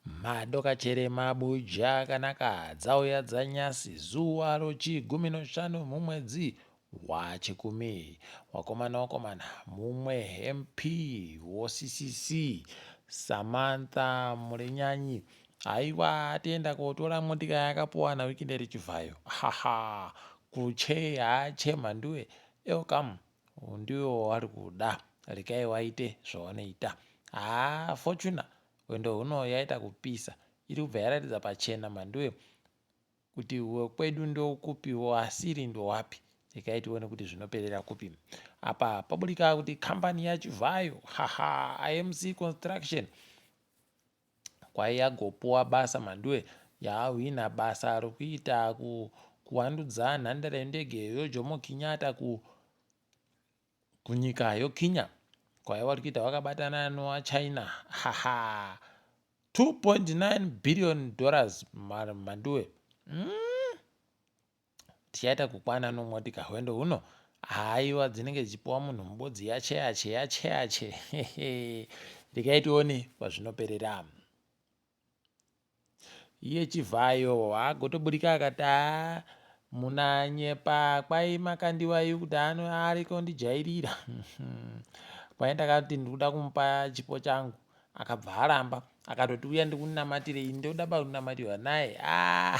Madoka chere mabuja akanaka dzauya dzanyasi zuva rochigumi noshanu mumwedzi wachikumi. Wakomana wakomana mumwe MP woCCC Samantha Murinyanyi haiwa atienda kotora motika yakapuwa naWikinderi Chivhayo haha kuche haache mhanduwe elcam ndiwo wari kuda rekai waite zvawanoita haa Fortuna Hwendo huno yaita kupisa iri kubva yaratidza pachena Mhanduwe kuti wekwedu ndokupi wasiri ndowapi regai tione kuti zvinoperera kupi apa paburika kuti kambani yaChivhayo haha IMC Construction kwaiyagopuwa basa Mhanduwe yahwina basa rokuita kuwandudza nhandare yendege yoJomo Kenyatta ku Kunyika yoKenya kwaiva kuita vakabatana novaChina haha 2.9 billion dollars mhanduwe mm. Tichaita kukwana nomotika hwendo huno haiwa dzinenge dzichipiwa munhu mubodzi yache yache yache yache regai tione kwazvinoperera. Iye Chivhayo agotoburika akati haa munanyepa kwai Makandiwa iyu kuti ano ariko ndijairira kwai ndakati ndikuda kumupa chipo changu akabva aramba akatoti uya ndikunamatire ini ndoda pakunamatirwa naye ah,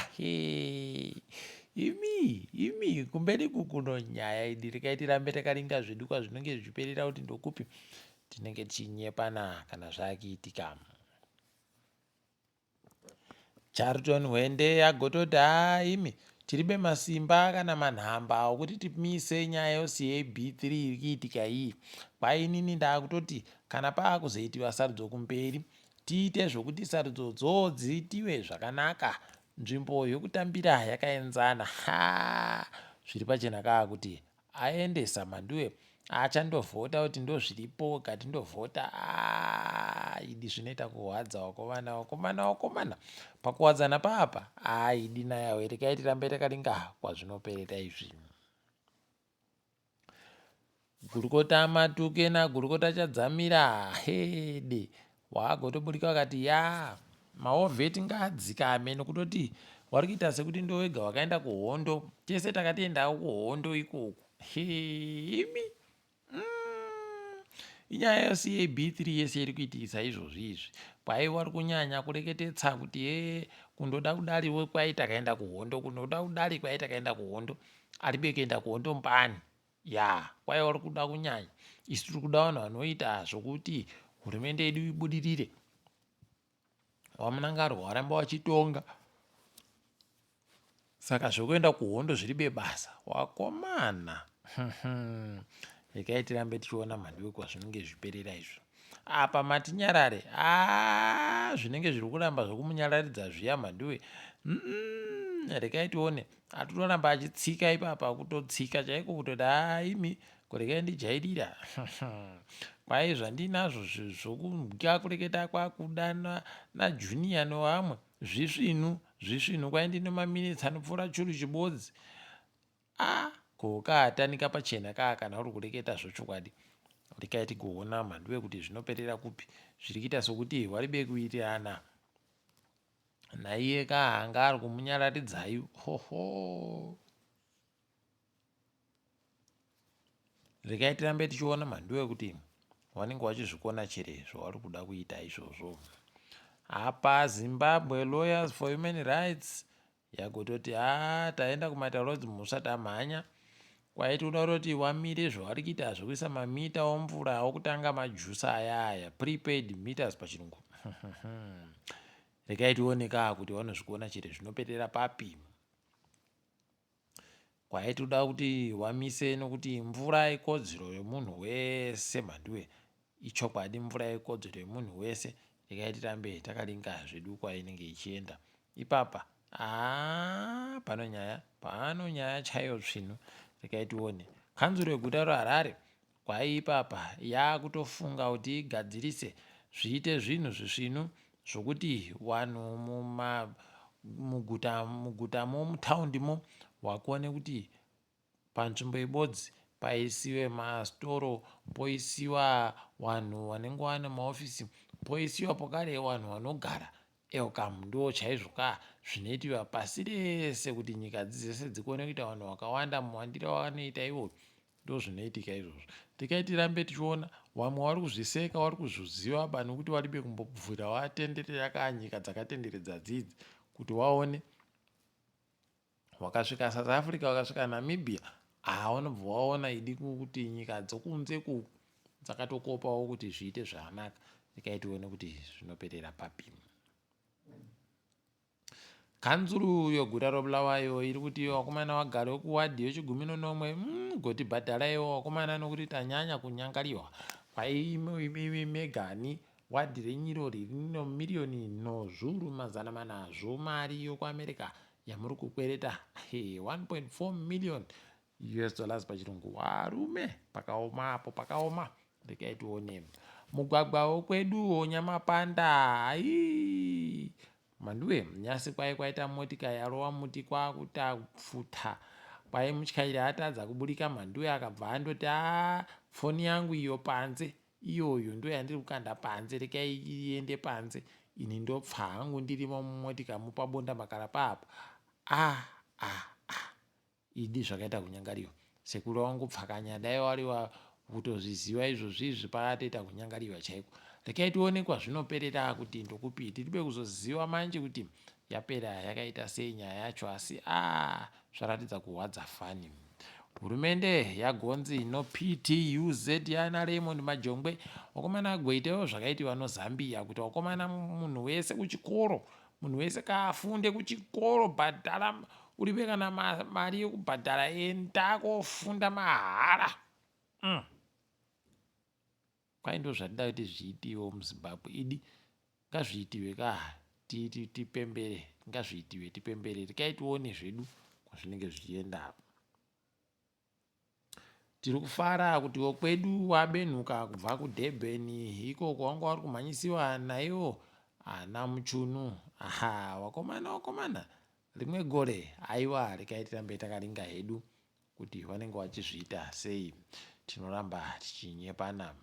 imi imi kumberi kukuno nyaya idi rekai tirambe takaringa zvedu kwazvinenge zvichiperera kuti ndokupi tinenge tichinyepana kana zvakiitika. Charlton Hwende agototi haa imi tiribe masimba kana manhamba okuti timise nyaya yoCAB3 iri kuitika iyi. Kwainini ndakutoti kana paakuzoitiwa sarudzo kumberi tiite zvokuti sarudzo dzo dziitiwe zvakanaka nzvimbo yokutambira yakaenzana. Haa zviri pachena kaa kuti Aendesa Mhanduwe achandovhota kuti ndozviripo kati ndovhota aah idi zvinoita kuhwadza wakomana wakomana wakomana pakuwadzana paapa aah idi nayawe rekai tirambe takaringa kwazvinoperera izvi. Gurukota Matuke nagurukota Chadzamira hede Wagotoburika wakati yaa mawar vet ngaadzikame nokutoti wari kuita sekuti ndowega wakaenda kuhondo tese takatoendawo kuhondo ikoku imi mm. Inyaya yocab 3 yese iri kuitikisa izvozvi izvi kwai wari kunyanya kureketetsa kuti e kundoda kudariwo kwai takaenda kuhondo kundoda kudari kwai takaenda kuhondo aribe kuenda kuhondo mbani Yaa kwai vari kuda kunyanya isu tiri kuda vanhu vanoita zvokuti hurumende yedu ibudirire. VaMnangagwa varamba vachitonga saka zvekuenda kuhondo zviri bebasa wakomana regai tirambe tichiona mhanduwe kwazvinenge zviperera izvo apa matinyarare a zvinenge zviri kuramba zvekumunyararidza zviya mhanduwe regai tione Atotoramba achitsika ipapa kutotsika chaiko kutoti haa imi kurekai ndijairira kwai zvandinazvo zvokudya kureketa kwakuda najunior nevamwe zvisvinu zvisvinu kwai ndine maminitsi anopfuura churu chibodzi a ko kaatanika pachena kaa kana uri kureketa zvochokwadi rekai tigoona mhanduwe kuti zvinoperera kupi zviri kuita sokuti waribe kuitirana Naiye ka anga ari kumunyararidzai hoho. Regai tirambe tichiona mhanduwe kuti wanenge wachizvikona chere zvawari kuda kuita izvozvo. Apa Zimbabwe Lawyers for Human Rights yagototi haa taenda kumatauro dzimhosva tamhanya kwaiti kuda kutoti wamire zvavari kuita zvekuisa mamita omvura okutanga majusa aya aya prepaid meters pachirungu Regai tione kaa kuti vanozvigona chete zvinoperera papi. Kwaitoda kuti wamise nokuti mvura ikodzero yemunhu wese mhanduwe. Ichokwadi mvura ikodzero yemunhu wese. Regai tirambe takaringa zvedu kwainenge ichienda. Ipapa haa pano nyaya pano nyaya chaiyo tsvinu. Regai tione. Kanzuru yeguta reHarare Kwai ipapa yakutofunga kuti igadzirise zviite zvinhu zvisvinu zvokuti wanhu muma muguta mugutamo mutaundimo wakone kuti panzvimbo ibodzi paisiwe masitoro poisiwa wanhu wanenge wane maofisi poisiwa pokare wanhu wanogara. Elcam ndoo chaizvo ka zvinoitiwa pasi rese kuti nyika dzese dzikone kuita vanhu vakawanda muwandiro wavanoita iwo ndozvinoitika izvozvo. Rekai tirambe tichiona vamwe vari kuzviseka vari kuzviziva ba nekuti varibe kumbobvira vatenderera ka nyika dzakatenderedza dzidzi kuti waone wakasvika South Africa wakasvika Namibia haa unobva waona idi kuti nyika dzokunze ku dzakatokopawo kuti zviite zvakanaka. Rekai tione kuti zvinoperera papi. Kanzuru yeguta roBulawayo iri kuti vakomana vagari vekuwadhi yechigumi nonomwe gotibhadharaiwo vakomana nokuti tanyanya kunyangariwa kwaimimi megani wadhi renyu irori rino miriyoni nozvuru 400 zvomari yokuAmerica yamuri kukwereta 1.4 million US dollars pachirungu. Varume pakaoma apo pakaoma. Regai tione mugwagwa wokweduwo Nyamapanda. Aii Mhanduwe nyasi kwai kwaita motika yarova muti kwakutapfuta kwai mutyairi atadza kuburika Mhanduwe akabva andoti aa foni yangu iyo panze iyoyo ndo yandiri kukanda panze rekai iende panze ini ndopfa hangu ndirimo mumotika mupabonda makara paapa ah ah ah Idi zvakaita kunyangariwa. Sekuru wangu pfakanya dai wari kutozviziva izvozvi izvi pakatoita kunyangariwa chaiko. Rekai tione kwazvinoperera kuti ndokupi. Tiribe kuzoziva manje kuti yapera yakaita sei nyaya yacho asi aah zvaratidza kurwadza fani. Hurumende yagonzi no PTUZ yana Raymond Majongwe wakomana agoitewo zvakaitiwa noZambia kuti wakomana munhu wese kuchikoro munhu wese kaafunde kuchikoro bhadhara uripe kana mari yekubhadhara enda kofunda mahara. Kwai ndozvatida kuti zviitiwe muZimbabwe idi ngazviitiwe ka tipembere ngazviitiwe tipembere rekai tione zvedu kwazvinenge zvichienda apa. Tiri kufara kuti wekwedu wabenhuka kubva kuDurban ikoko wanga wari kumhanyisiwa naiwo ana Muchunu. Aha wakomana wakomana rimwe gore aiwa rekai tirambe takaringa hedu kuti vanenge vachizviita sei tinoramba tichinyepana.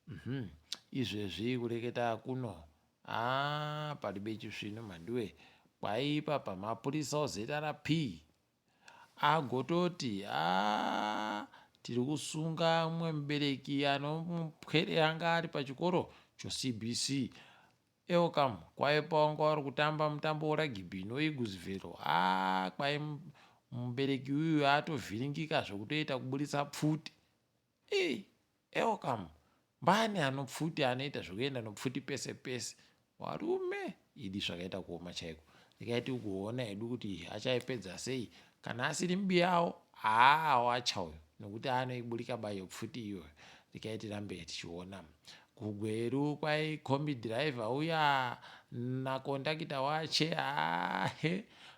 Mhm izvezvi kureketa kuno haa paribe chisvinu mhanduwe kwaipa pamapurisa oZRP Agototi, Haa, tiri kusunga mumwe mubereki anomupwere anga ari pachikoro choCBC. Elcam, kwai pawanga wari kutamba mutambo weragibhi noEaglesvale, haa, kwai mubereki uyu atovhiringika zvekutoita kuburitsa pfuti. Ii, Elcam, mbani anopfuti anoita zvekuenda nopfuti pese pese. Varume, idi zvakaita kuoma chaiko. Regai tigoona hedu kuti achaipedza sei. Kana asiri mubiyawo, haa wacha uyo nekuti anoiburika bayo pfuti iyoyo. Regai tirambe tichiona. KuGweru kwai kombi driver uya nakondakita wache haa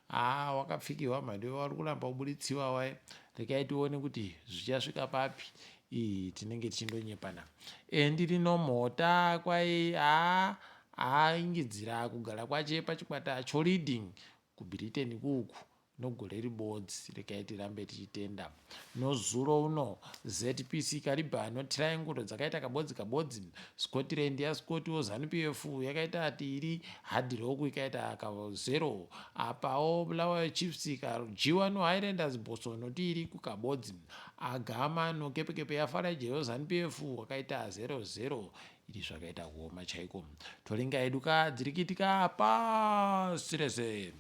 haa wakapfikirwa mhando wari kuramba kuburitsiwa waye. Regai tione kuti zvichasvika papi. Ii tinenge tichindonyepana. Endi rinomhota kwai haa aingidzira kugara kwache pachikwata choLeading kuBritain kuku nogore ribodzi. Regai tirambe tichitenda. Nozuro uno ZPC Kariba noTriangle dzakaita kabodzi kabodzi. Scotland yaScotiwo Zanu PF yakaita tiri Hard Rock ikaita kazero. Apawo Bulawayo Chiefs ikadyiwa noHighlanders Bosso notiri kukabodzi. Agama nokepekepe yaFaraje yoZanu PF wakaita 0 0. Iri zvakaita kuoma chaiko. Toringa hedu ka dzirikitika pasi rese.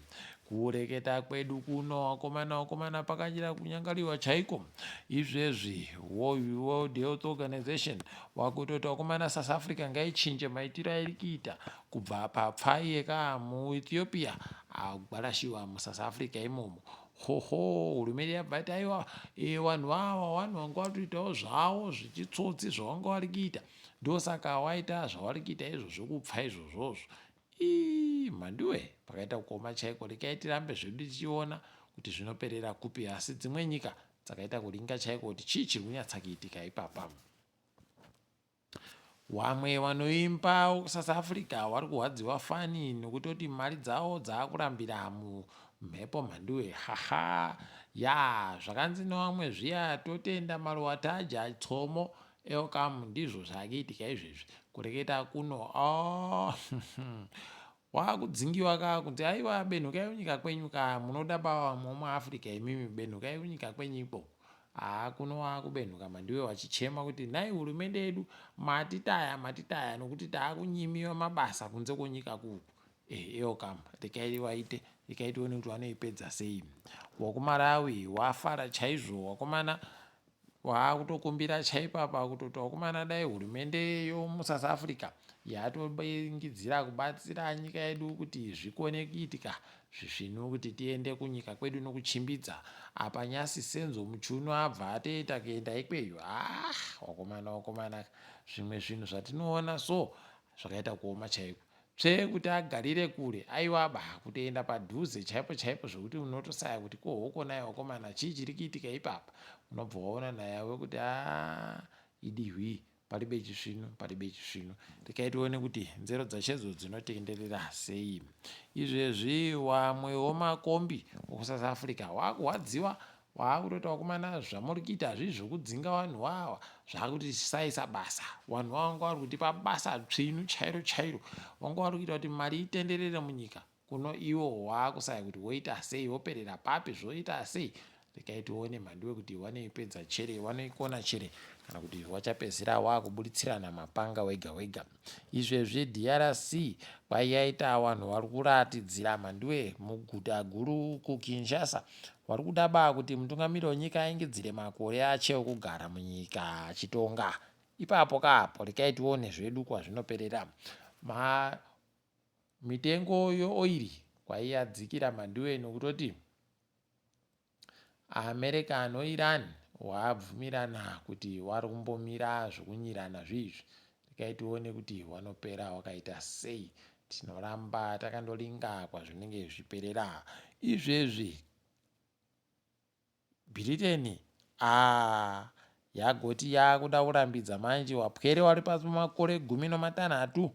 Kureketa kwedu kuno wakomana wakomana pakanyira kunyangariwa chaiko. Izvezvi World Health Organization wakutoti wakomana South Africa ngaichinje maitiro airi kuita kubva papfai yeka muEthiopia agwarashiwa muSouth Africa imomo. Hoho hurumende yabva yati aiwa e, vanhu ava vanhu vanga vatoitawo zvavo zvechitsotsi zvavanga vari kuita ndosaka waita zvavari kuita izvo zvekupfa izvozvozvo ii mhanduwe pakaita kuoma chaiko rekai tirambe zvedu tichiona kuti zvinoperera kupi asi dzimwe nyika dzakaita kuringa chaiko kuti chii chiri kunyatsa kuitika ipapa. Wamwe wanoimba kuSouth Africa wari kuhwadziwa fani nokutoti mari dzawo dzaakurambira mumhepo mhanduwe haha yaa zvakanzi newamwe zviya totenda maruwa tadya tsomo elcam ndizvo zvakuitika izvezvi kureketa kuno oh. Wakudzingiwa ka kunzi aiwa benhukai kunyika kwenyu ka munoda baba muAfrica imimi benhukai kunyika kwenyu ikoko. Haa kuno wakubenhuka mandiwe wachichema kuti nhai hurumende yedu matitaya matitaya nokuti taakunyimiwa mabasa kunze kwenyika kuku. Eh eyo kama rekai waite rekai tione kuti wanoipedza sei. WakuMalawi wafara chaizvo wakomana Waakutokumbira chaipo apa kutoti wakomana dai hurumende yomuSouth Africa yatoingidzira kubatsira nyika yedu kuti zvikone kuitika zvisvinu kuti tiende kunyika kwedu nokuchimbidza. Apa nyasi Senzo Muchunu abva atoita kuenda ikweyo. Ah, wakomana wakomana zvimwe zvinhu zvatinoona so zvakaita kuoma chaiko. Tsvee kuti agarire kure aiwa ba kutoenda padhuze chaipo chaipo zvekuti unotosaya kuti ko hoko naye wakomana chii chiri kuitika ipapa unobva waona naye ave kuti haa idihwii paribe chisvinu paribe chisvinu rekai tione kuti nzero dzachedzo dzinotenderera sei izvezvi wamwewo makombi okusouth africa wakurwadziwa Waakutoti vakomana zvamuri kuita hazvisi zvekudzinga vanhu wawa zvakutisaisa basa. Vanhu vanga vari kutipa basa tsvinu chairo chairo. Vanga vari kuita kuti mari itenderere munyika. Kuno iwo waakusaya kuti woita sei woperera papi zvoita sei. Regai tione mhanduwe kuti wanoipedza chere wanoikona chere kana kuti wachapedzisira wakuburitsirana mapanga wega wega. Izvezvi DRC kwayaita vanhu vari kuratidzira mhanduwe muguta guru kuKinshasa Vari kuda ba kuti mutungamiri wenyika aengedzere makore ache okugara munyika achitonga. Ipapo ka apo rekai tione zvedu kwazvinoperera. Ma mitengo yeoiri kwaiyadzikira mhanduwe nokutoti America noIran wabvumirana kuti wari kumbomira zvekunyirana zviizvi. Rekai tione kuti wanopera wakaita sei. Tinoramba takandolinga kwazvinenge zvichiperera. Izvezvi Britain aah yagoti yakuda kurambidza manje wapwere wari pamakore 16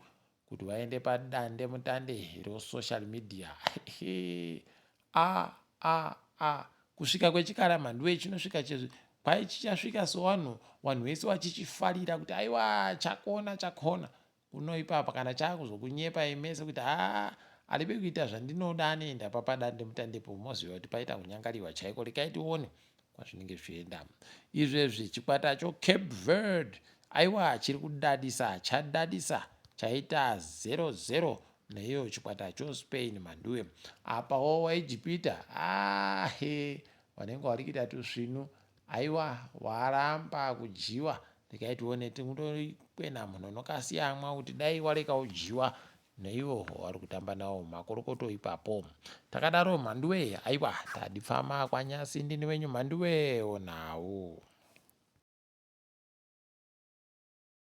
kuti waende padande mutande resocial media. A a a kusvika kwechikara mhanduwe chinosvika chezvi kwai chichasvika sowanhu wanhu wese wachichifarira kuti aiwa chakona chakona Kuno ipapa kana chakuzokunyepai mese kuti haa alibe kuita zvandinoda anoenda papadandemutandepo moziva kuti paita kunyangariwa chaiko rekai tione kwazvinenge zvichienda. Izvezvi chikwata cho Cape Verde aiwa chiri kudadisa chadadisa chaita 0-0 neiyo chikwata cho Spain mhanduwe. Apawo waIjipita ahe vanenge vari kuita tusvinu Aiwa waramba kudyiwa regai tione tingokwena munhu unokasiyamwa kuti dai wareka udyiwa neivo wari kutamba nawo makorokoto ipapo. Takadaro Mhanduwe aiwa tadipfama kwaNyasi ndini wenyu Mhanduwe onawo.